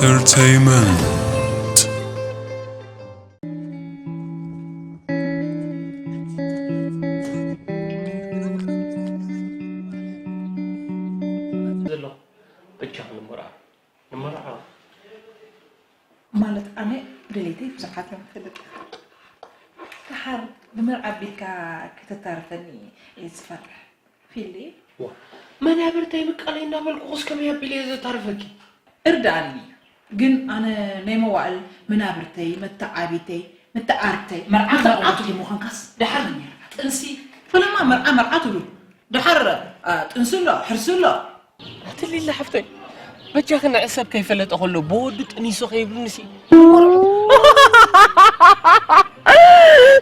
Entertainment. ዘሎ በጃ ንመርዓ ንመርዓ ማለት ኣነ ድሌተይ ብዙሓት እዮም ፈልጥ ድሓር ብመርዓ ኣቢልካ ከተታርፈኒ እየ ዝፈርሕ ፊሊ ዋ መናብርተይ ብቃለይ እናበልኩ ኹስ ከመይ ኣቢለ እየ ዘታርፈኪ እርድኣኒ ግን ኣነ ናይ መዋእል መናብርተይ መተዓቢተይ መተዓርተይ መርዓ መርዓቱ ምዃንካስ ድሓር ጥንሲ ፈለማ መርዓ መርዓ ትብሉ ድሓር ጥንሲ ኣሎ ሕርሲ ኣሎ ኣትሊላ ሓፍተይ በጃኺ ንዕሰብ ከይፈለጠ ከሎ ብወዱ ጥኒሱ ከይብልንሲ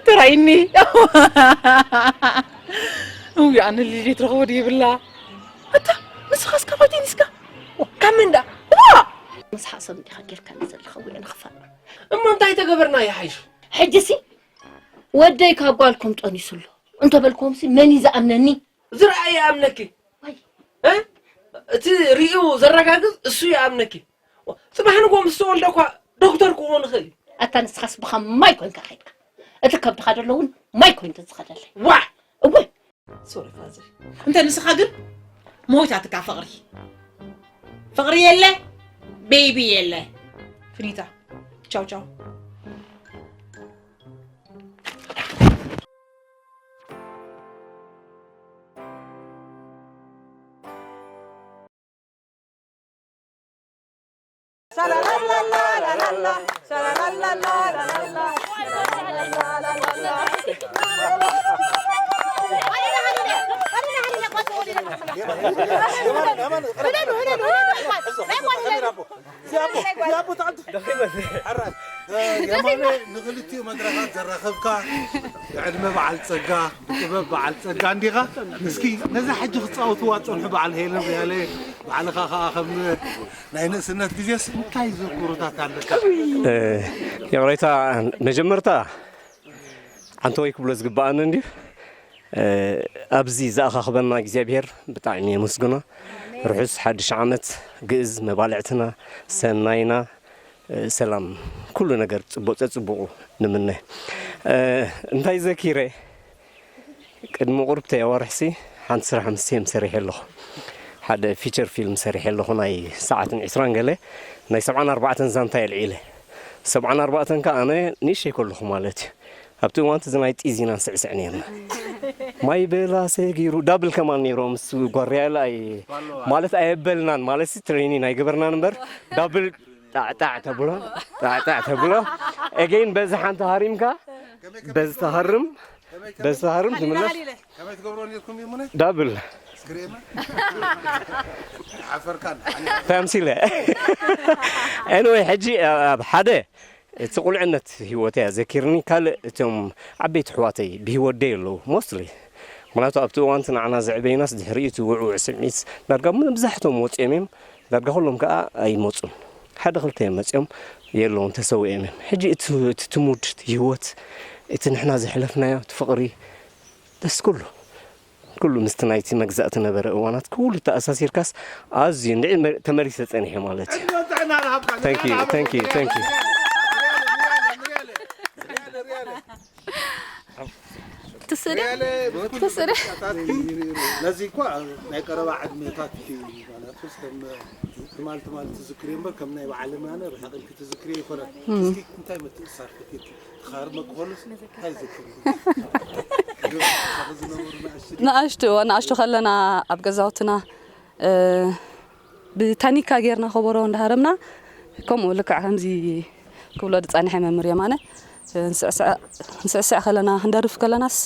ተራይኒ እው ኣነ ሊሊ ትረኽቦ ድይብላ ኣታ ንስኻስ ካባተይ ንስካ ካብ መንዳ ንስሓ ሰብ እንዲኻ ጌርካ ዘለኻ ውዕ ንኽፋእ እሞ እንታይ ተገበርና ይሓይሽ ሕጂሲ ወደይ ካብ ጓልኩም ጠኒሱ ኣሎ እንተበልኩምሲ መን እዩ ዝኣምነኒ ዝረኣ ይኣምነኪ ወይ እ? እቲ ርእዩ ዘረጋግጽ እሱ ይኣምነኪ ጽባሕ ንጎ ምስ ተወልደ እኳ ዶክተር ክኾን ይኽእል እዩ ኣታ ንስኻስ ብኻ ማይ ኮንካ ኸይድካ እቲ ከብድኻ ደሎ እውን ማይ ኮይኑ ተዝኸደለይ ዋዕ እወይ ሶሪ ፋዘር እንተ ንስኻ ግን ሞይታትካ ፍቕሪ ፍቕሪ የለ ቤቢ የለ ፍኒታ ቻው ቻው የማነ ንክልቲኡ መድረኻት ዘራኸብካ ብዕድመ በዓል ፀጋ ብጥበብ በዓል ፀጋ እንዲኻ እስኪ ነዛ ሕጂ ክፃወትዋ ፀንሑ በዓል ሄለን ሪያለ ባዕልኻ ከዓ ከም ናይ ንእስነት ግዜስ እንታይ ዝክሩታት ኣለካ ይቕሬታ መጀመርታ ዓንተወይ ክብሎ ዝግብኣኒ እንድዩ ኣብዚ ዝኣኻኽበና እግዚኣብሔር ብጣዕሚ የመስግኖ ርሑስ ሓድሽ ዓመት ግእዝ መባልዕትና ሰናይና ሰላም ኩሉ ነገር ፅቡቅ ፀፅቡቁ ንምነ እንታይ ዘኪረ ቅድሚ ቁርብተይ ኣዋርሕሲ ሓንቲ ስራሕ ምስ ሴም ሰሪሐ ኣለኹ ሓደ ፊቸር ፊልም ሰሪሐ ኣለኹ ናይ ሰዓትን ዕስራን ገለ ናይ ሰብዓን ኣርባዕተን ዛንታ የልዒለ ሰብዓን ኣርባዕተን ከ ኣነ ንእሽተይ ከለኹ ማለት እዩ ኣብቲ እዋንቲ እዚ ናይ ጢዚና ንስዕስዕ ነርና ማይ በላ ሰጊሩ ዳብል ከማን ነይሮም ምስ ጓርያለ ኣይ ማለት ኣየበልናን ማለት ትሬኒን ኣይገበርናን እምበር ዳብል ጣዕጣዕ ተብሎ ጣዕጣዕ ተብሎ ኤገይን በዚ ሓንቲ ሃሪምካ በዚ ተሃርም በዚ ተሃርም ትምለስ ከመይ ትገብሮ ነርኩም ይሙነ ዳብል ስክሬማ ሓፈርካን ታምሲለ ኤንወይ ሕጂ ኣብ ሓደ እቲ ቁልዕነት ህይወት እያ ዘኪርኒ ካልእ እቶም ዓበይቲ ኣሕዋተይ ብህይወት ደይ ኣለዉ ሞስትሊ ምክንያቱ ኣብቲ እዋንቲ ንዓና ዘዕበይናስ ድሕሪኡ እቲ ውዕውዕ ስምዒት ዳርጋ መብዛሕቶም ወፂኦም እዮም ዳርጋ ኩሎም ከዓ ኣይመፁን ሓደ ክልተ እዮም መፂኦም የለውን ተሰዊኦም እዮም ሕጂ እቲ እቲ ትሙድ እቲ ህይወት እቲ ንሕና ዘሕለፍናዮ እቲ ፍቕሪ ደስ ኩሉ ኩሉ ምስቲ ናይቲ መግዛእቲ ነበረ እዋናት ኩሉ ተኣሳሲርካስ ኣዝዩ እንድዒ ተመሊሰ ጸኒሐ ማለት እዩ። Thank you, thank you, thank you. ትስሪ ትስሪ ነዚ እኳ ናይ ቀረባ ዕድመታት ማለትስ ከም ትማል ትማል ትዝክር እምበር ከም ናይ በዓል ማነ ርሕቕ ኢልኪ ትዝክርዮ ይኮነን። እስኪ እንታይ ምትእስሳር ፈቲርኪ? ትኻርመ ክኾንስ እንታይ ይዝክር? ዝነብሩ ንኣሽቱ ንኣሽቱ ንኣሽቱ ከለና ኣብ ገዛውትና ብታኒካ ጌርና ከበሮ እንዳሃረምና ከምኡ ልክዕ ከምዚ ክብሎ ዝፀንሐ መምህር የማነ ንስዕስዕ ከለና ክንደርፍ ከለናስ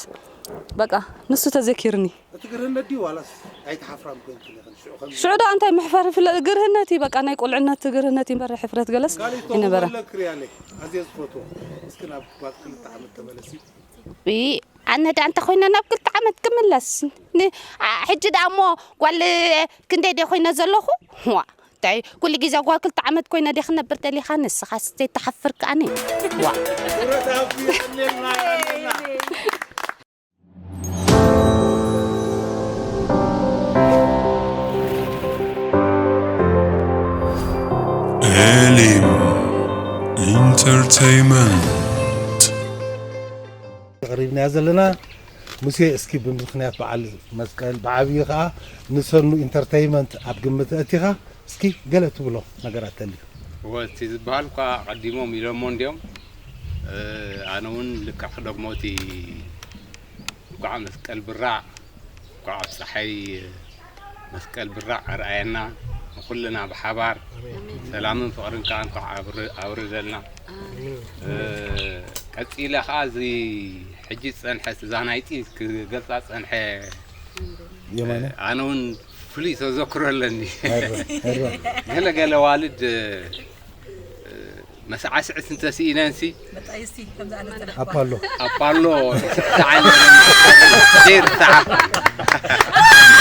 በቃ ንሱ ተዘኪርኒ እቲ ግርህነት ድዩ ዋላስ ኣይትሓፍራን ኮንኪ ኢኺ ንሽዑ ከም ሽዑ ደኣ እንታይ ምሕፋር ይፍለጥ ግርህነት እዩ በቃ ናይ ቁልዕነት ግርህነት እዩ እምበር ሕፍረት ገለስ ካሊቶ ኣይነበረን ኣለክ ሪያለ ኣዝየ ዝፈትዎ እስኪ ናብ ጓል ክልተ ዓመት ተመለሲ ኣነ ደኣ እንተ ኮይነ ናብ ክልተ ዓመት ክምለስ ሕጂ ደኣ እሞ ጓል ክንደይ ደ ኮይነ ዘለኹ ዋ እንታይ ኩሉ ግዜ ጓል ክልተ ዓመት ኮይነ ደ ክነብር ደሊኻ ንስኻ ስተይ ተሓፍር ከኣኒ ዋ ኤሊ Entertainment. ኣቕሪብናያ ዘለና። ሙሴ፣ እስኪ ብምኽንያት በዓል መስቀል ብዓብዪ ኸዓ ንሰኑ ኢንተርተይመንት ኣብ ግምት ኣእቲኻ እስኪ ገለ ትብሎ ነገራት ተልዩ። እወ፣ እቲ ዝበሃል እኳ ኣቐዲሞም ኢሎሞ እንድዮም። እ፣ ኣነ እውን ልክዕ ክደግሞ እቲ እንኳዕ መስቀል ብራዕ፣ እንኳዕ ኣብፀሐይ መስቀል ብራዕ ኣርኣየና ንኹልና ብሓባር። ኣሜን። ሰላምን ፍቕርን ከዓ እንኳዕ ኣብር-፣ ኣውርደልና። ኣሜን። እ፣ ቀፂለ ከዓ እዚ ሕጂ ዝፀንሐ እዛ ናይቲ ክገልፃ ዝፀንሐ የማነ? ኣነ እውን ፍሉይ ተዘክሮ ኣለኒ። ኣይረ፣ ኣይረ። ገለ ገለ ዋልድ፣ እ፣ መሳዕስዕት እንተስኢነንሲ መጣይሲ ከምዚ ዓይነት ስራሕ ኣፓሎ። ኣፓሎ ስዕስዓ ነይረን። ዴር ሰዓ።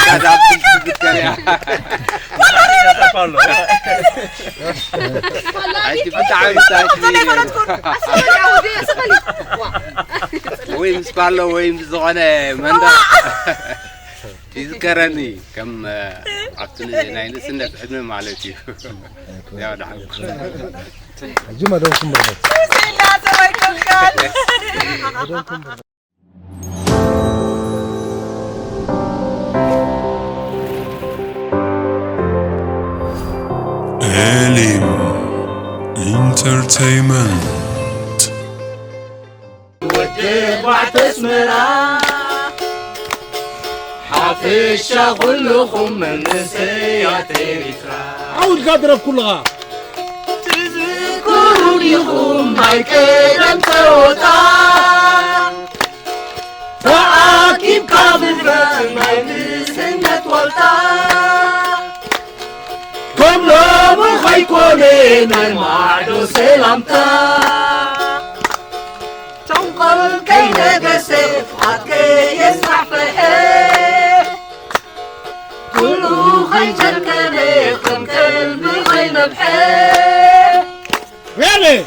ካዛ ኣብ ትዝከር እያ። ኣፓሎ። ኣጂ ብጣዕሚ ሳሽ ነይሩ። ወይ ምስ ፓሎ ወይ ምስ ዝኾነ መንደር ይዝከረኒ ከም፣ እ፣ ኣብቲ ን-፣ ናይ ንእስነት ዕድመ ማለት እዩ። ያው ደሓን። ሕጂ መደብኩም ብርኸት። ስላሴ ወይ ክልካል። መደብኩም ብርኸት። ኤሊም ኢንተርቴይመንት። ወዲ ኣርባዕተ ኣስመራ፣ ሓፈሻ ኩልኹም መንእሰያት ኤሪትራ። ዓውድካ ድረፍ ኩልኻ። ትዝክሩ ዲኹም ናይ ቀደም ጸወታ? ተኣኪብካ ምፍራስ ናይ ንእስነት ዋልታ። ከም ሎሚ ኸይኮነ ናይ ማዕዶ ሰላምታ። ተንኮል ከይነገሰ፣ ፍቕዓት ከየስፋሕፍሐ፣ ኩሉ ከይጨልመመ፣ ከም ከልቢ ከይነብሐ።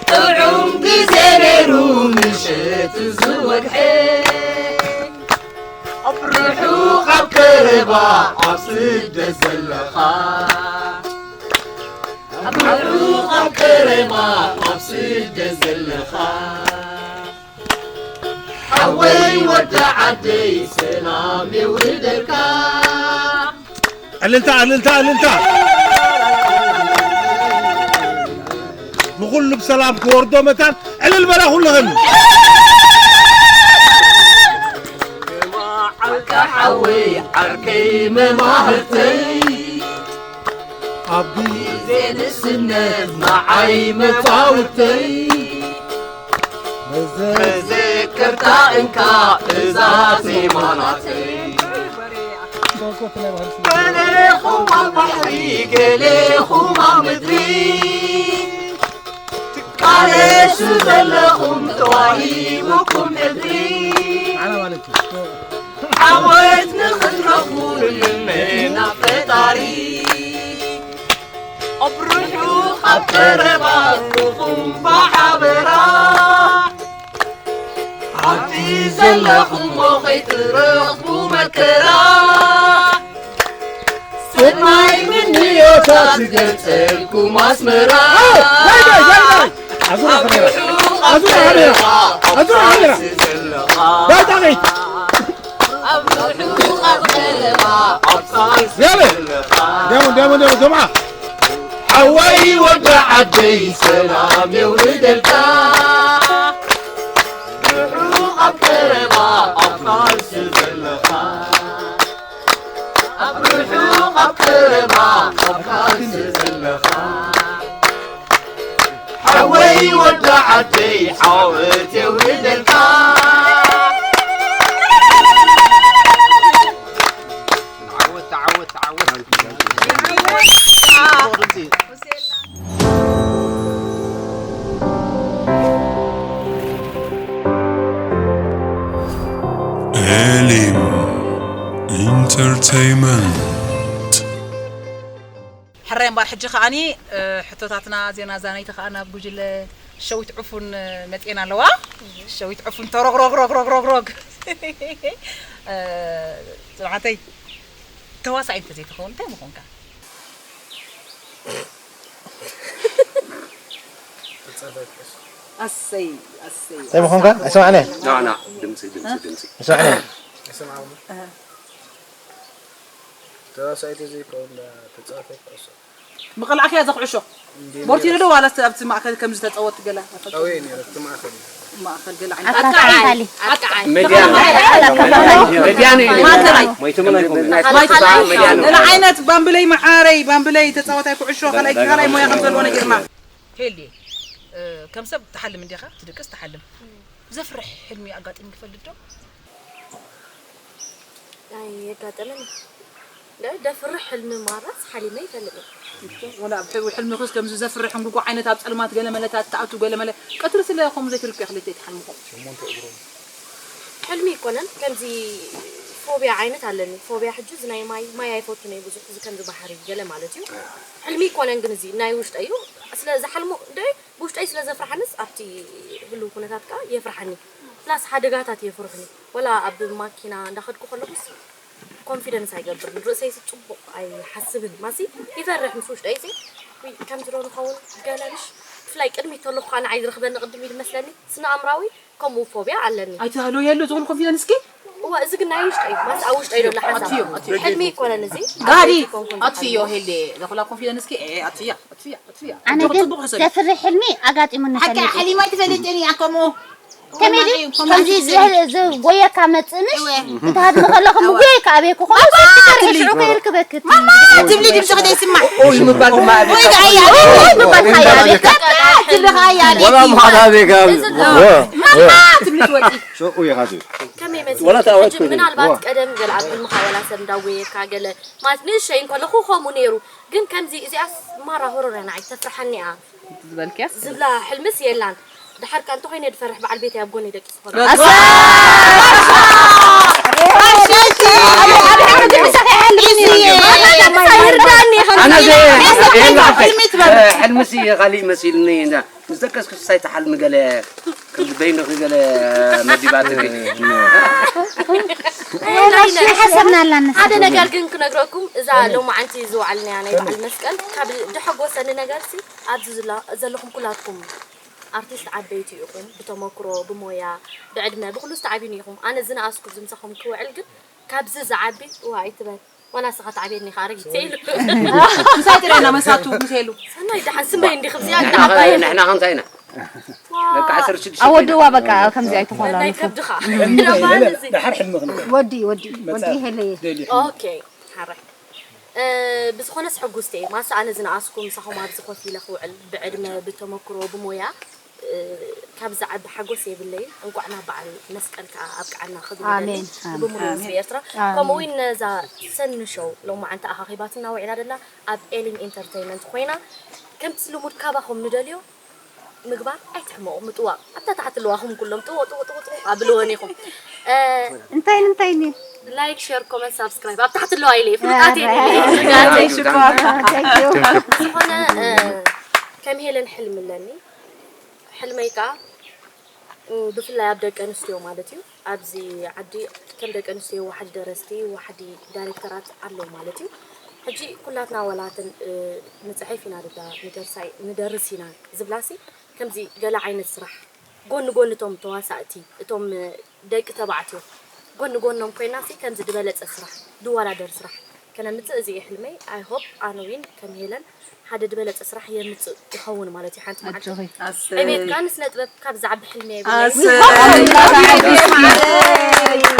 ጥዑም ግዜ ነይሩ ምሸት ዝወግሐ። ኣብ ርሑቕ ኣብ ቀረባ ኣብ ስደት ዘለኻ፣ ኣብ ርሑቕ ኣብ ቀረባ ኣብ ስደት ዘለኻ፣ ሓወይ ወዲ ዓደይ ሰላም የውርደልካ። እልልታ፣ እልልታ፣ እልልታ። ንኹሉ ብሰላም ክወርዶ መታን ዕልል በላ ኩልኽን። ዓርካ ሓወይ ዓርከይ መማህርተይ፣ ኣብ ግዜ ንእስነት ንዓይ መጻውተይ፣ መዘከርታ እንካ እዛ ዜማ ናተይ። ገሌኹም ኣብ ባሕሪ፣ ገሌኹም ኣብ ምድሪ፣ ትቃለሱ ዘለኹም ተዋሂቡኩም ሕድሪ። ዓወት ንኽትረኽቡ ንምነ ናብ ፈጣሪ። ኣብ ርሑቕ ኣብ ቀረባ ንኹም ብሓበራ፣ ኣብቲ ዘለኹሞ ከይትረኽቡ መከራ። ሰናይ ምንዮታት ትገልጸልኩም ኣስመራ። ዋይ፣ ዋይ፣ ዋይ፣ ዋይ። ኣዙራ ካሜራ። ኣዙራ ካሜራ። ኣዙራ ካሜራ። ዳይ ዳይ። ኣብ ርሑቕ ኣብ ቀረባ ኣብ ቃልሲ ዘለኻ። ደሞ፣ ደሞ፣ ደሞ፣ ጀምዓ። ሓወይ ወዲ ዓደይ ሰላም የውርደልካ። ርሑቕ ኣብ ቀረባ ኣብ ቃልሲ ዘለኻ። ኣብ ርሑቕ ኣብ ቀረባ ኣብ ቃልሲ ዘለኻ። ሓወይ ወዲ ዓደይ ዓወት የውርደልካ። ዓወት፣ ዓወት፣ ዓወት። ኤሊም ኢንተርቴይመንት። ሕራይ እምበኣር፣ ሕጂ ከኣኒ፣ እ፣ ሕቶታትና ዜና ዛናይቲ ከኣ ናብ ጉጅለ ሸዊት ዕፉን፣ እ፣ መጺኤን ኣለዋ። ሸዊት ዕፉን ተሮግሮግሮግሮግሮግ። እ፣ ጽንዓተይ፣ ተዋሳኣይ እንተዘይትኸውን እንታይ ምኾንካ? ተጸበቅስ። ኣሰይ ኣሰይ እንታይ ምኾንካ? ኣይሰማዕናን። ና ና ድምፂ ድምፂ ድምፂ ኣይሰማዕናን። ተዋሳኢት ዘይኮን ተጻዋታይ ኩዕሶ ብቐልዓኽያ እዛ ኩዕሾ ቦርቲኖ ዶ ዋላስ ኣብቲ ማእከል ከምዚ ተጸወት ገላ ኣወይ ነይረ እቲ ማእከል እዩ። ማእከል ገላ ኣካል ዓይነት ኣካሊ መድያኑ መድያኑ እዩ ማእከላይ ሞይቱ ምን ኣይኮነ ገላ ዓይነት ባምብለይ መዓረይ ባምብለይ ተጻወታይ ኩዕሾ ካልኣይ ካልኣይ ሞያ ከም ዘለዎ ነጊርና ሄሊ ከም ሰብ ትሓልም እንዲኻ ትድቅስ ትሓልም ዘፍርሕ ሕልሚ ኣጋጢም ክፈልጥ ዶ ኣይጋጠመን ደፍርሕ ሕልሚ ማራስ ሓሊመ ይፈልጥ ወላ ኣብ ሕዊ ሕልሚ ክስ ከምዚ ዘፍርሕ እንጉጉ ዓይነት ኣብ ጸልማት ገለ መለታት ተኣቱ ገለ መለ ቀትሪ ስለ ከምኡ ዘይትልኩ ክልተ ትሓልምኹም ሕልሚ ይኮነን ከምዚ ፎቢያ ዓይነት ኣለኒ ፎቢያ ሕጂ እዚ ናይ ማይ ማይ ኣይፈቱን እዩ ብዙሕ እዚ ከምዚ ባሕሪ ገለ ማለት እዩ ሕልሚ ይኮነን ግን እዚ ናይ ውሽጠ እዩ ስለ ዝሓልሞ ደ ብውሽጠይ ስለ ዘፍርሓንስ ኣብቲ ህልው ኩነታት ከዓ የፍርሓኒ ፕላስ ሓደጋታት የፍርሑኒ ወላ ኣብ ማኪና እንዳኸድኩ ከለኹስ ኮንፊደንስ ኣይገብርን ርእሰይ ጽቡቕ ኣይሓስብን ማሲ ይፈርሕ ምስ ውሽጠይ ሲ ከምዚ ዶ ንኸውን ገለንሽ ብፍላይ ቅድሚት ተለኹ ከዓ ንዓይ ዝረኽበኒ ቅድም ኢሉ መስለኒ ስነ ኣምራዊ ከምኡ ፎብያ ኣለኒ ኣይትህሎ የሉ ዝብል ኮንፊደንስ ኪ እዋ እዚ ግን ናይ ውሽጠይ ማሲ ኣብ ውሽጠይ ዘሎ ሓሳብ ሕልሚ ይኮነን እዚ ጋዲ ኣጥፍዮ ሄሌ ለኹላ ኮንፊደንስ ኪ ኣጥፍያ ኣጥፍያ ኣጥፍያ ኣነ ግን ዘፍርሕ ሕልሚ ኣጋጢሙኒ ሓቂ ሕሊማ ይትፈልጥ እያ ከምኡ ከመይ ድዩ ከምዚ ዝጎየካ መፅእንሽ ክትሃድሚ ከለኹ ምጉየካ ኣበይ ክኾኑ ሽዑ ከይርክበክት ትብሊ ድምፂ ክደይስማዕ ኦይ ምባል ድማ ኣቤት ወይ ኣያ ምባል ሓያ ቤት ትብሊ ከኣያ ወላ ምዃን ኣበይ ከባቢ ማማ ትብሊ ትወፂ ከመይ መፂ ወላ ተኣወት ሕጂ ምናልባት ቀደም ገለ ኣብ ሕልምኻ ወላ ሰብ እንዳጎየካ ገለ ማለት ንእሸይ እንከለኹ ከምኡ ነይሩ ግን ከምዚ እዚኣስ ማራ ሆሮር እያ ንዓይ ተፍርሓኒ እያ ዝበልክያስ ዝብላ ሕልምስ የላን። ድሓር ከ እንተኾይነ ድፈርሕ በዓል ቤተይ ኣብ ጎነይ ደቂሱ ከሎ። ሕልምሲ ካሊእ መሲልኒ እንዳ ምስ ደቀስኩ ሳይ ተሓልሚ ገለ ከም በይንኺ ገለ መዲባትኒ ሓሰብና ኣላና ሓደ ነገር ግን ክነግረኩም እዛ ሎማዓንቲ ዝወዓልናያ ናይ በዓል መስቀል ካብ ድሐጎሰኒ ነገርሲ ኣብዚ ዘለኹም ኩላትኩም ኣርቲስት ዓበይቲ ኢኹም ብተመክሮ ብሞያ ብዕድመ ብኩሉ ዝተዓብዩኒ ኢኹም ኣነ ዝነኣስኩ ዝምሳኹም ክውዕል ግን ካብዚ ዝዓቢ እዋ ኣይትበል ዋላ ንስኻ ትዓብየኒ ኢኻ ኣረጊት ኢሉ ምሳይ ጥራና መሳቱ ምስ ኢሉ ሰናይ ደሓን ስመይ እንዲኺ ብዚኣ ዓባይ ንሕና ከምታይ ኢና ደቂ ዓሰርተ ሽዱሽተ ኣወድዋ በቃ ከምዚ ኣይትኾና ናይ ከብድኻ ድሓር ሕልሚ ክንብል ወዲ ወዲ ወዲ ሄለየ ደልዩ ኦኬ ሓራይ ብዝኾነስ ሕጉስቲ እየ ማሳ ኣነ ዝነኣስኩ ምሳኹም ኣብዚ ኮፍ ኢለ ክውዕል ብዕድመ ብተመክሮ ብሞያ ካብ ዝዓቢ ሓጎስ የብለይን እንቋዕ ናብ በዓል መስቀል ከዓ ኣብቅዓና ክብል ይደሊ ኣሜን። ብሙሉ ኣሜን። ህዝቢ ኤርትራ ኣሜን። ከምኡ እውን ነዛ ሰኒ ሾው ሎማዓንቲ ኣኻኺባትና ውዒላ ደላ ኣብ ኤሊም ኢንተርተይመንት ኮይና ከምቲ ልሙድ ካባኹም ንደልዮ ምግባር ኣይትሕመቑ ምጥዋቕ ኣብታ ታሕቲ ኣለዋኹም ኩሎም ጥውቕ ጥውቕ ጥውቕ ጥውቕ ኣብልወን ኢኹም እ፣ እንታይ እንታይ ኒ ላይክ ሸር ኮመንት ሳብስክራይብ ኣብ ታሕቲ ኣለዋ ኢለ ፍሉጣት እየ ኢለ ፍሉጣት እየ። ዝኾነ እ፣ ከም ሄለን ሕልሚ ኣለኒ ሕልመይ ከዓ ብፍላይ ኣብ ደቂ ኣንስትዮ ማለት እዩ ኣብዚ ዓዲ ከም ደቂ ኣንስትዮ ዋሕዲ ደረስቲ ዋሕዲ ዳይሬክተራት ኣሎ ማለት እዩ ሕጂ ኩላትና ወላትን ንፅሕፍ ኢና ድዳ ንደርስ ኢና ዝብላሲ ከምዚ ገለ ዓይነት ስራሕ ጎኒ ጎኒ እቶም ተዋሳእቲ እቶም ደቂ ተባዕትዮ ጎኒ ጎኖም ኮይናሲ ከምዚ ዝበለፀ ስራሕ ዝወዳደር ስራሕ ከነምፅእ እዚ እዩ ሕልመይ I hope ኣነ ዊን ከም ሄለን ሓደ ዝበለፀ ስራሕ የምፅእ ይኸውን ማለት እዩ ሓንቲ መዓልቲ ዕቤት ካን ስነ ጥበብ ካብ ዝዓቢ ሕልሚ የብለይ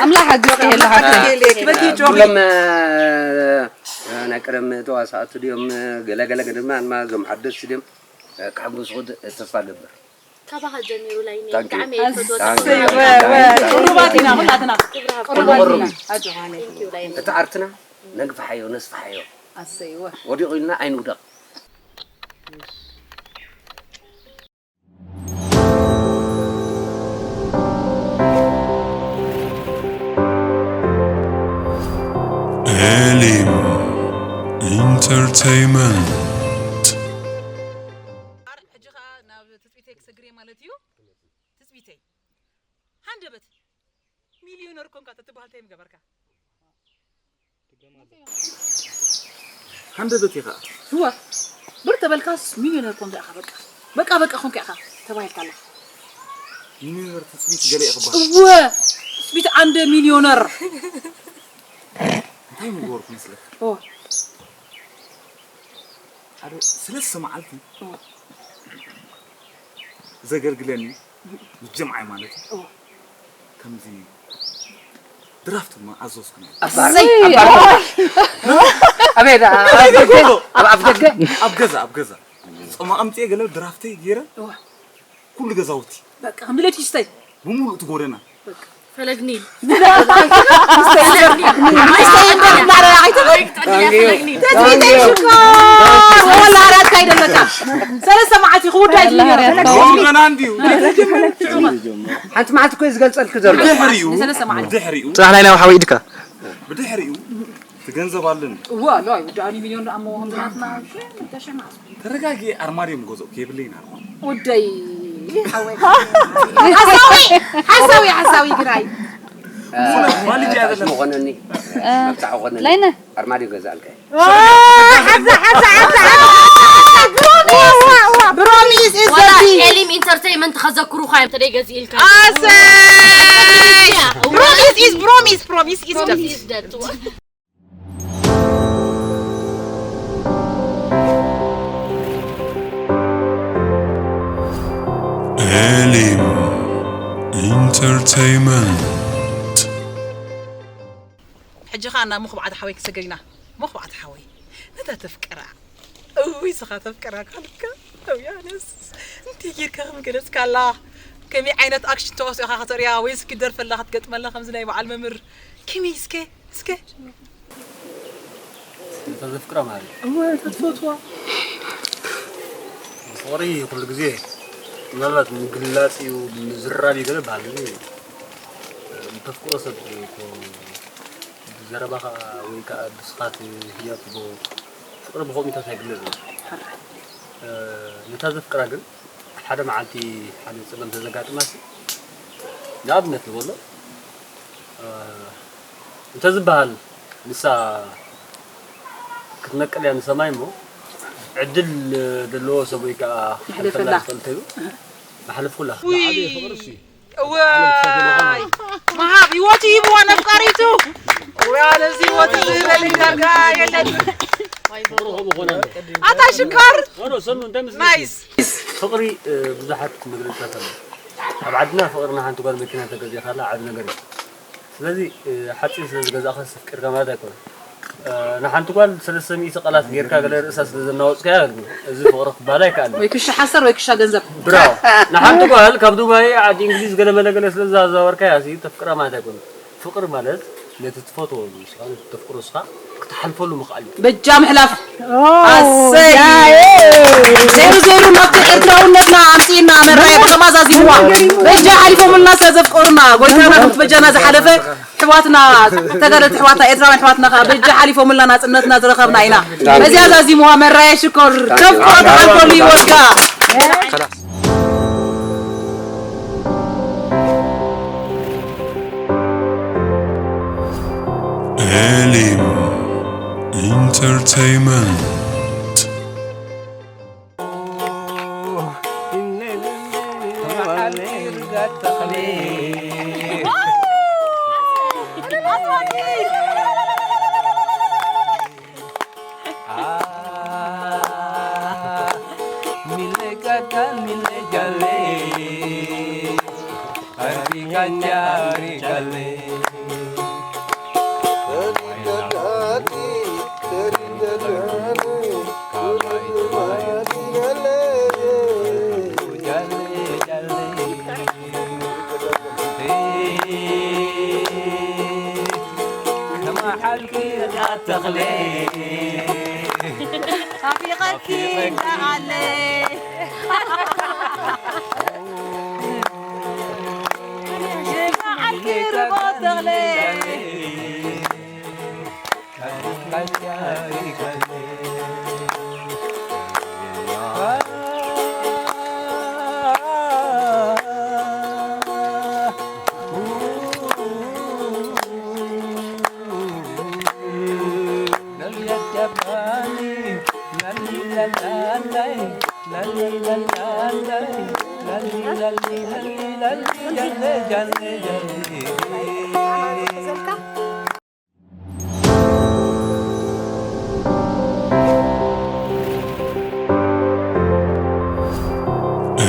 ኣምላኽ ኣግዝኪ የለ ሓፍተይ ኩሎም ናይ ቀደም ተዋሳእቲ ድዮም ገለገለ ድማ ድማ እዞም ሓደስቲ ድዮም ክሕጉስኹ ተስፋ ገብር ካባኻ ጀሚሩ ላይኒ Thank you. ብጣዕሚ እየ ዝፈትወካ Thank you. ቅሩባት ኢና ኩላትና ቅሩባት ኢና ኣጆኻኒ Thank you ላይኒ እቲ ዓርትና ነግፍሓዮ ነስፍሓዮ ኣሰይወ ወዲቑ ኢልና ኣይንውደቕ ኤሊም ኢንተርተይመንት ሕጂ ከዓ ናብ ትፅቢተይ ክሰግር እየ ማለት እዩ ትፅቢተይ ሃንደበት ሚልዮነር ኮንካ ተትበሃል እንታይ ምገበርካ ሃንደበት ኢኻ እዋ ብር ተበልካስ ሚልዮነር ኮንካ ኢኻ በቃ በቃ በቃ ኮንካ ኢኻ ተባሂልካ ኣለኻ ሚሊዮነር ትጽቢት ገለ ይቕባል። እወ፣ ትጽቢት ዓንደ ሚሊዮነር። እንታይ ምገበርኩ መስለካ? ኦ። ሓደ ሰለስተ መዓልቲ ኦ። ዘገልግለኒ ምስ ጀምዓይ ማለት እዩ። ኦ። ከምዚ ድራፍት ድማ ኣዘዝኩ ነይረ። ኣሰይ! ኣበይ ደኣ? ኣብ ኣፍ ደገ? ኣብ ኣፍ ደገ? ኣብ ገዛ፣ ኣብ ገዛ። ጾም ኣቐምጥየ ገለ ድራፍተይ ገይረ ኦ። ኩሉ ገዛውቲ በቃ፣ ከም ድሌት ይስተይ። ብምሉእ እቲ ጎደና። በቃ። ፈለግ ኒል። ይስተይ እምበር፣ ይስተይ እምበር፣ እንዳረረ ኣይትበል። ፈለግ ኒል። ተስቢተይ ሽኮር፣ ወላ ኣራት ካይደ በቃ። ሰለስተ መዓልቲ ክውዳእ እዩ። ወላ ኣራት ሎሚ ገና እንድዩ። ሓንቲ መዓልቲ እኮ እዩ ዝገልጸልኪ ዘሎ። ብድሕሪኡ፣ ንሰለስተ መዓልቲ። ብድሕሪኡ፣ ጽባሕ ናይ ናብ ሓወይ ኢድካ። ብድሕሪኡ፣ እቲ ገንዘብ ኣለኒ። እዋ፣ ኣሎ፣ ኣይውዳእን እዩ፣ ሚልዮን ደኣ እሞ፣ ከምዚ ናትና፣ ሽሕ፣ ክልተ ሽሕ መዓስ? ተረጋጊ፣ ኣርማድዮ ምገዝኦ፣ ከይብለይን ኣርማድዮ። ወደይ፣ ሓወይ። ሓሳዊ፣ ሓሳዊ፣ ሓሳዊ፣ ግናይ። እ፣ ኳሊቲ መብጣዕ ኣይደለም። መኾነኒ፣ እ፣ መብጣዕ ኾነኒ። ላይነ። ኣርማድዮ ገዛእልካ። እ፣ ሓዛ፣ ሓዛ፣ ሓዛ፣ ሓዛ። ፕሮሚስ፣ ፕሮሚስ is the ወላ key። ኤሊም ኢንተርቴይመንት ከዘክሩኻ እዮም፣ ተደይ ገዚእልካ። ኣሰይ። ፕሮሚስ is፣ ፕሮሚስ፣ ፕሮሚስ is the key። Is dead. ኤሊም ኢንተርቴይመንት። ሕጂ ኸኣ ናብ መኹብዓት ሓወይ ክሰገድ ኢና። መኹብዓት ሓወይ፣ ነታ ተፍቅራ። እውይ፣ ስኻ ተፍቅራ ካልካ። እውይ፣ ኣነስ እንታይ ጌርካ ከም ገለጽካላ፣ ከመይ ዓይነት ኣክሽን ተዋስኦ ኢኻ ከተርእያ፣ ወይስ ክደርፈላ ክትገጥመላ ከምዚ ናይ በዓል መምህር? ከመይ እስከ፣ እስከ? ነታ ዘፍቅራ ማለት እዩ። እወ፣ እታ ትፈትዋ። ፍቕሪ ኩሉ ግዜ ምናልባት ምግላጽ እዩ፣ ምዝራብ እዩ ገለ በሃሊ እዩ። እተፍቅሮ ሰብ እኮ ብዘረባኻ ወይ ከኣ ብስኻ ትህያብ ትገብሮ ፍቕሪ ብኸምኡታት ኣይግለጽን። እ፣ ነታ ዘፍቅራ ግን ሓደ መዓልቲ ሓደ ጸገም ተዘጋጥማሲ፣ ንኣብነት ንበሎ፣ እ፣ እንተዝበሃል ንሳ ክትነቅል እያ ንሰማይ እሞ፣ ዕድል ዘለዎ ሰብ ወይ ከኣ መሕለፈላ። ክሓልፈላ ዝኽእል እንተይሉ፣ መሓለፍኩላ። ውይ! እዋይ! መሃብ ህይወቱ ሂብዋ ነፍቃሪቱ። እዋይ፣ ኣነዚ ህይወቱ ዝህበኒ ዳርጋ የለን። ኣታ ሽኮር። ናይስ። ፍቕሪ፣ እ፣ ብዙሓት መግለጽታት ኣለዉ። ኣብ ዓድና ፍቕሪ ንሓንቲ ጓል መኪና እንተገዚእካላ ዓቢ ነገር እዩ። ስለዚ፣ እ፣ ሓጺን ስለ ዝገዛእኻስ ኣፍቂርካ ማለት ኣይኮነን። እ፣ ንሓንቲ ጓል ሰለስተ ሚእቲ ቃላት ጌርካ ገለ ርእሳ ስለ ዘናወጽካያ ግን እዚ ፍቕሪ ክበሃል ኣይከኣልን። ወይ ክሻ ሓሰር ወይ ክሻ ገንዘብ። ብራቮ። ንሓንቲ ጓል ካብ ዱባይ ዓዲ እንግሊዝ ገለ መለ ገለ ስለ ዘዘዋወርካያ ሲ ተፍቅራ ማለት ኣይኮነን። ፍቕሪ ማለት ነቲ ትፈትዎ ንስኻ፣ ነቲ ተፍቅሮ ንስኻ ክትሓልፈሉ ምኽኣል እዩ። በጃ ምሕላፍ። ኦ፣ ኣሰይ! ዳየ! ዜሩ ዜሩ ናብቲ ኤርትራውነትና ኣምጺእና መራየ ብኸምኣ ዛዚምዋ። በጃ ሓሊፎምልና ስለ ዘፍቀሩና፣ ጎይታና ከምቲ በጃና ዝሓለፈ ኣሕዋትና፣ ተጋደልቲ ኣሕዋትና፣ ኤርትራውያን ኣሕዋትና ከኣ በጃ ሓሊፎምልና ናጽነትና ዝረኸብና ኢና። በዚኣ ዛዚምዋ መራየ ሽኮር፣ ተፍቅሮ ተሓልፈሉ ይወጋ። ኤሊም ኢንተርቴይመንት። ከመሓልኪ ተኽለ ናፊቐኪ እንዳኣለ ከመሓልኪ ርቦ ተኽለ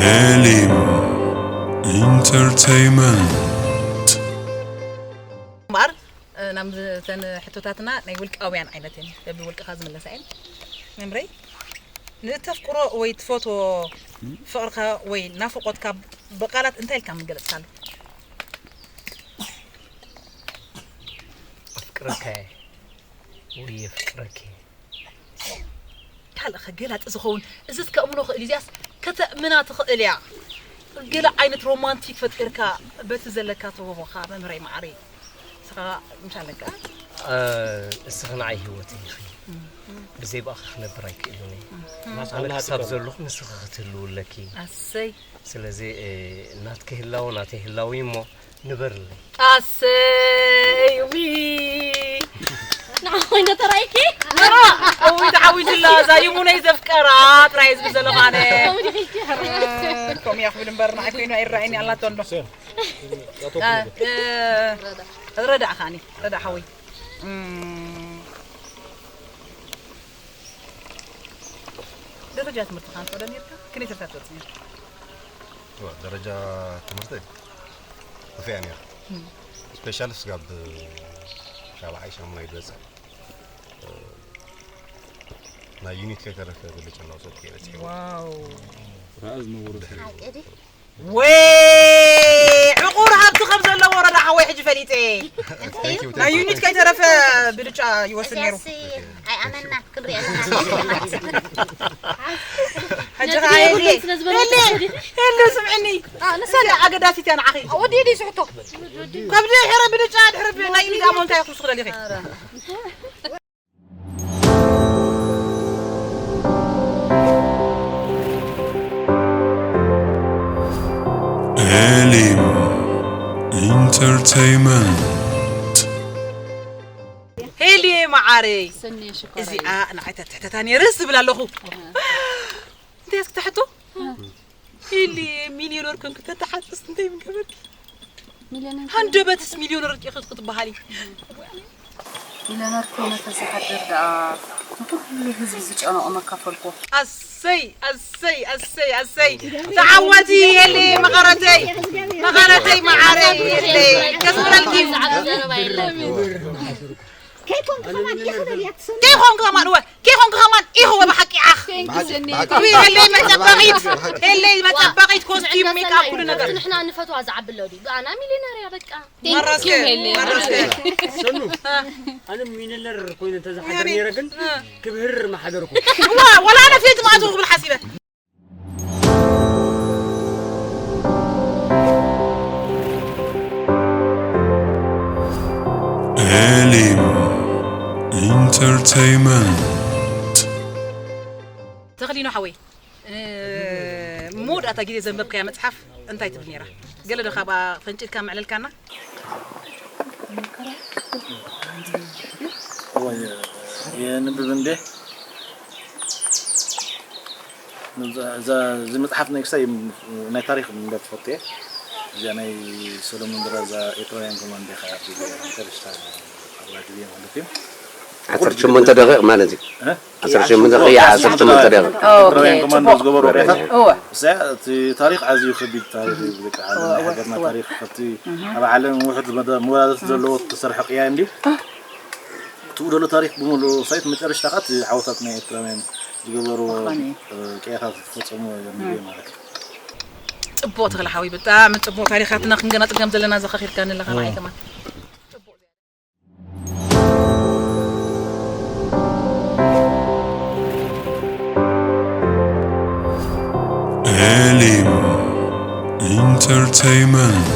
ኤሊም ኢንተርቴይመንት። እምበኣር፣ እ፣ ናብ እተን ሕቶታትና ናይ ውልቃውያን ዓይነት እየን፣ በብውልቅኻ ዝምለሳ እየን። መምረይ፣ ንእተፍቅሮ ወይ ትፈትዎ ፍቕርኻ ወይ ናፍቖትካ ብቓላት እንታይ ኢልካ ምገለጽካሉ? ኣፍቅረካ እየ ወይ የፍቅረኪ። ካልእ ኸ ገላጺ ዝኸውን፣ እዝስ ከእምኖ ኽእል እዩ፣ እዚኣስ ከተእምና ትኽእል እያ። ገለ ዓይነት ሮማንቲክ ፈጢርካ በቲ ዘለካ ተውህቦኻ መምህረይ መዓረይ። ንስኻ ምሽ ኣለካ? እ፣ እስኺ ንዓይ ህይወተይ ኢኺ። ብዘይ ብኣኺ ክነብር ኣይክእልን እየ። ኣነ ክሳብ ዘለኹ ንስኺ ክትህልዊ ኣለኪ። ኣሰይ። ስለዚ፣ እ፣ ናትኪ ህላወ ናተይ ህላወ እዩ እሞ ንበርለይ። ኣሰይ፣ ዊ። ንዓ ኮይነ ተራእይኪ? እውይ፣ ተዓዊትላ፣ እዛ ይሙነይ ዘፍቀራ ጥራይ ዝብል ዘለኹ ኣነ። ከምኡ ዲኺ? ከምኡ እያ ክብል እምበር፣ ንዓይ ኮይኑ ኣይረኣይኒ ኣላቶ እንዶ። እ፣ እ፣ ረዳእ ኸኣኒ፣ ረዳእ ሓወይ። እም፣ ደረጃ ትምህርትኻ ንፈዶ ነርካ? ክንደይ ትርታ ትወጽእ ነርካ? እዋ፣ ደረጃ ትምህርተይ ከፊኣ ነይራ። እም። ስፔሻል ስጋብ ሻብዓይ ሻሙናይ ዝበጽሕ፣ እ፣ ናይ ዩኒት ከይተረፈ ብልጫ እናውሰድኩ እየ በጺሐ። ዋው። ርኣ ዝነበሮ ሰብ። ሓቂ ድዩ? ወይ ዕቑር ሃብቲ ከም ዘለዎ ረዳ ሓወይ ሕጂ ፈሊጠ። Thank you, thank you, ናይ ዩኒት thank you። ከይተረፈ ብልጫ ይወስድ ነይሩ። እዚኣስ ኣይኣመና ክንሪኦ ዘለና። ሕጂ ነቲ ኸዓ የለ፣ የብሉን ስለ ዝበለ የለ፣ የለ፣ ስምዕኒ። ኣዎ፣ ንሳ ሰለ ኣገዳሲት እያ ንዓኺ። ወዲ ድዩ ስሕቶ? ካብ ድሕሪ ብልጫ ድሕሪ ብ-፣ ናይ ዩኒት ኣሞ እንታይ ክውስኹ ደሊኺ? ኧረ። ኤሊም ኢንተርቴይመንት። ሄሊ መዓረይ፣ ሰኒ ሽኮረይ። እዚኣ ንዓይ ተትሕተታ ነይርስ ዝብል ኣለኹ። እንታይ እስኪ ተሕቶ? ሄሊ ሚልዮነር ኮንክ ተተሓጽስ እንታይ ምገበርኪ? ሚልዮነር ሃንደበትስ ሚልዮነር ዲኺ ክትበሃሊ? ሚልዮነር ኮይነ ተዝሓድር ደኣ ንኩሉ ህዝቢ ዝጨነቖ መካፈልኩ። ኣሰይ፣ ኣሰይ፣ ኣሰይ፣ ኣሰይ። ተዓወቲ ሄሊ መቐረተይ፣ መቐረተይ መዓረይ ሄሊ። ከስብረልኪ። ከይኮንክ ከማን ኢኹ በል እያ ትሰምዕ። ከይኮንክ ከማን እወ፣ ከይኮንክ ከማን ኢኹ በ ብሓቂ ዓኽ። Thank you፣ ሰኒ። ብሓቂ፣ እወ፣ ሄለይ መጸበቒት፣ ብሓቂ። ሄለይ መጸበቒት፣ ኮስቲም፣ ሜክኣፕ፣ ኩሉ ነገር። ንሕና ንፈትዋ ዝዓቢ ኣሎ ድዩ? ኣና ሚልዮነር እያ በቃ። Thank you፣ መረስከ፣ ሄለይ። መረስከ። ሰኑ፣ እ። ኣነ ሚልዮነር ኮይነ እንተዝሓድር ነይረ ግን እ። ክብህር ምሓደርኩ። እዋ፣ ወላ ኣነ ፊልም ኣትዎ ክብል ሓሲበ። ኤሊም ኢንተርቴይመንት። ተኽሊኖ ሓወይ፣ እ፣ መወዳእታ ግዜ ዘንበብካያ መጽሓፍ እንታይ ትብል ነይራ? ገለ ዶ ካብኣ ፈንጭልካ ምዕለልካና? እወ፣ የ-፣ የንብብ እንዴ? እዛ፣ እዛ፣ እዚ መጽሓፍ ናይ ክሳይ ናይ ታሪኽ ምንባብ ዝፈቱ እየ። እዚኣ ናይ ሰሎሞን ድራር እዛ ኤርትራውያን ከማን እንዴ ኸዓ ኣብዚ መጨረሽታ ኣብራ ግዜ ማለት እዩ። ዓሰርተ ሸሞንተ ደቂቕ ማለት እዩ። እ? ዓሰርተ ሸሞንተ ደቂቕ፣ ዓሰርተ ሸሞንተ ደቂቕ። ኦኬ፣ ኤርትራውያን ከማን ጽቡቕ። ዝገበርዎ ኩነታት። እወ። እዚኣ እቲ ታሪኽ ኣዝዩ ከቢድ ታሪኽ እዩ። ብቃ እወ፣ እወ፣ ሃገርና እወ። ታሪኽ ካብቲ እህ። ኣብ ዓለም ውሑድ መዳ-፣ መወዳድርቲ እህ። ዘለዎ ዝተሰርሐ ቅያ እንድዩ። ትኡ ደሎ ታሪኽ ብምሉኡ ሳይት መጨረሽታ ኸዓ እቲ ዓወታት ናይ ኤርትራውያን ዝገበርዎ፣ ምዃኑ እዩ። እ፣ ቅያታት ዝፈጸምዎ እዮም እም። ማለት እዩ። ጽቡቕ ተኽለ ሓወይ፣ ብጣዕሚ ጽቡቕ ታሪኻትና ክንገናጽል ከም ዘለና ዘኻኺርካኒ ኣለኻ ንዓይ እም። ከማን። ኤሊም ኢንተርቴይመንት።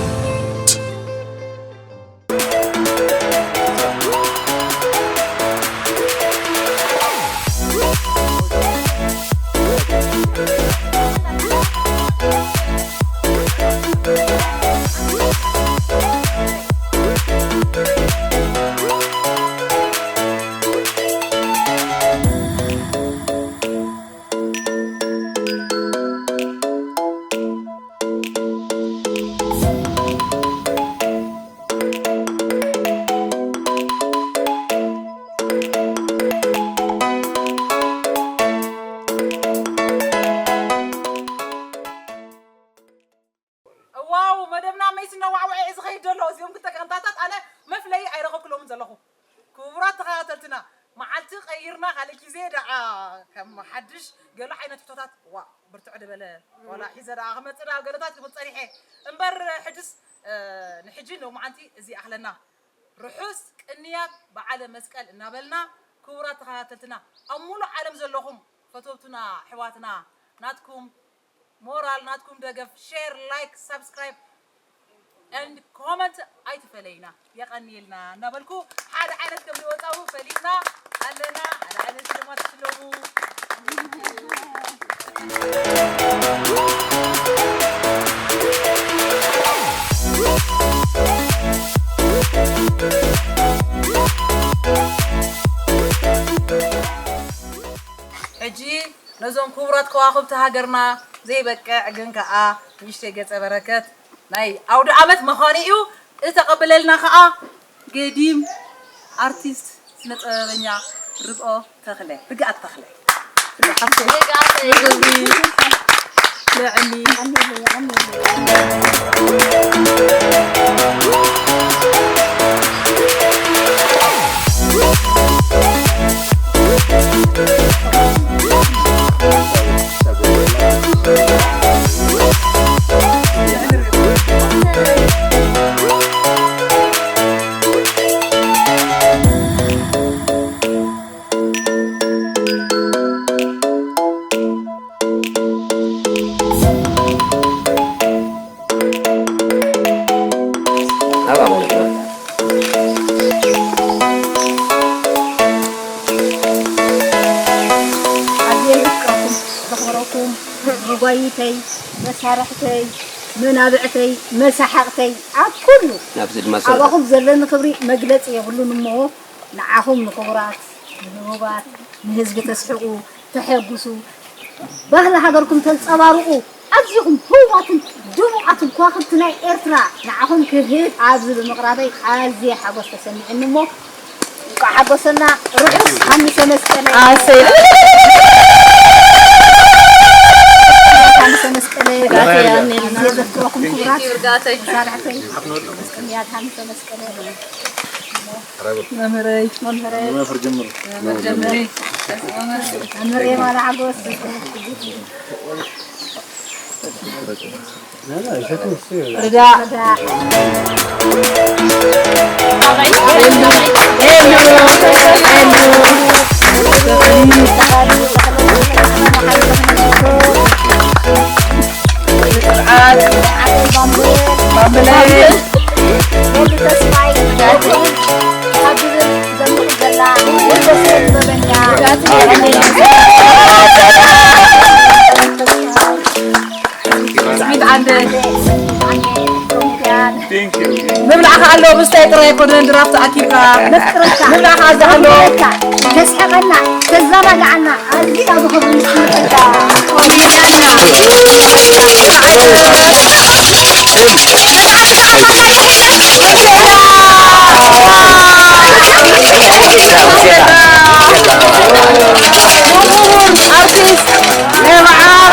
ግዜ ደኣ ከም ሓድሽ ገለ ዓይነት ሕቶታት ዋ ብርትዕ ድበለ ዋላ ሒዘ ደኣ ክመጽእ ደኣ ገለታት ክብል ጸኒሐ እምበር ሕድስ ንሕጂ ሎማዓንቲ እዚ ኣኽለና። ርሑስ ቅንያት በዓለ መስቀል እናበልና ክቡራት ተኸታተልትና ኣብ ሙሉእ ዓለም ዘለኹም ፈተውትና ኣሕዋትና ናትኩም ሞራል ናትኩም ደገፍ share like subscribe and comment ኣይትፈለዩና የቐንየልና እናበልኩ ሓደ ዓይነት ከም ዝወፃኡ ፈሊጥና ኣለና ሓደ ዓይነት ሽልማት ትሽለሙ ሕጂ ነዞም ክቡራት ከዋኽብቲ ሃገርና ዘይበቅዕ ግን ከዓ ንእሽተይ ገፀ በረከት ናይ ኣውደ ዓመት መኻኒ እዩ እተቐብለልና ከዓ ገዲም ኣርቲስት ስነ ጥበበኛ ርግኦ ተኽለ ርግኣት ተኽለ ርግኣት ተኽለ ርግኣት ተኽለ ርግኣት ተኽለ ልዕሊ ኣዝየ የፍቅረኩም፣ ዘኽብረኩም፣ መጓይተይ፣ መሳርሕተይ፣ መናብዕተይ፣ መሳሓቕተይ፣ ኣብ ኩሉ ናብዚ ድማ ሰላም። ኣባኹም ዘለኒ ክብሪ መግለጺ የብሉን እሞ፣ ንዓኹም ንኽቡራት፣ ንህቡባት፣ ንህዝቢ ተስሕቑ፣ ተሐጉሱ፣ ባህሊ ሃገርኩም ተንጸባርቑ፣ ኣዚኹም ህቡባትን ድሙቓትን ከዋኽብቲ ናይ ኤርትራ ንዓኹም ክህብ ኣብዚ ብምቕራበይ ኣዝየ ሓጎስ ተሰሚዕኒ እሞ እንቋዕ ሓጎሰና ርሑስ ሃንሰ መስቀለ ኣሰይ ሃንሰ መስቀለ ኣዝየ ዘፍቅረኩም ክቡራት መሳርሕተይ ቅንያት ሃንሰ መስቀለ መምህረይ መምህረይ መምህር ጀምሩ መምህር ጀምሪ መምህር የማነ ሓጎስ ርዳ ምብላዕካ ኣሎ ምስታይ ጥራይ ኣይኮነን ድራፍት ኣኪብካ ምብላዕካ ኣዛ ኣሎ ተስሕቐና ተዘናግዓና ኣዚና ብኽብሪ ንስምዓካ ኣርቲስት ናይ መዓር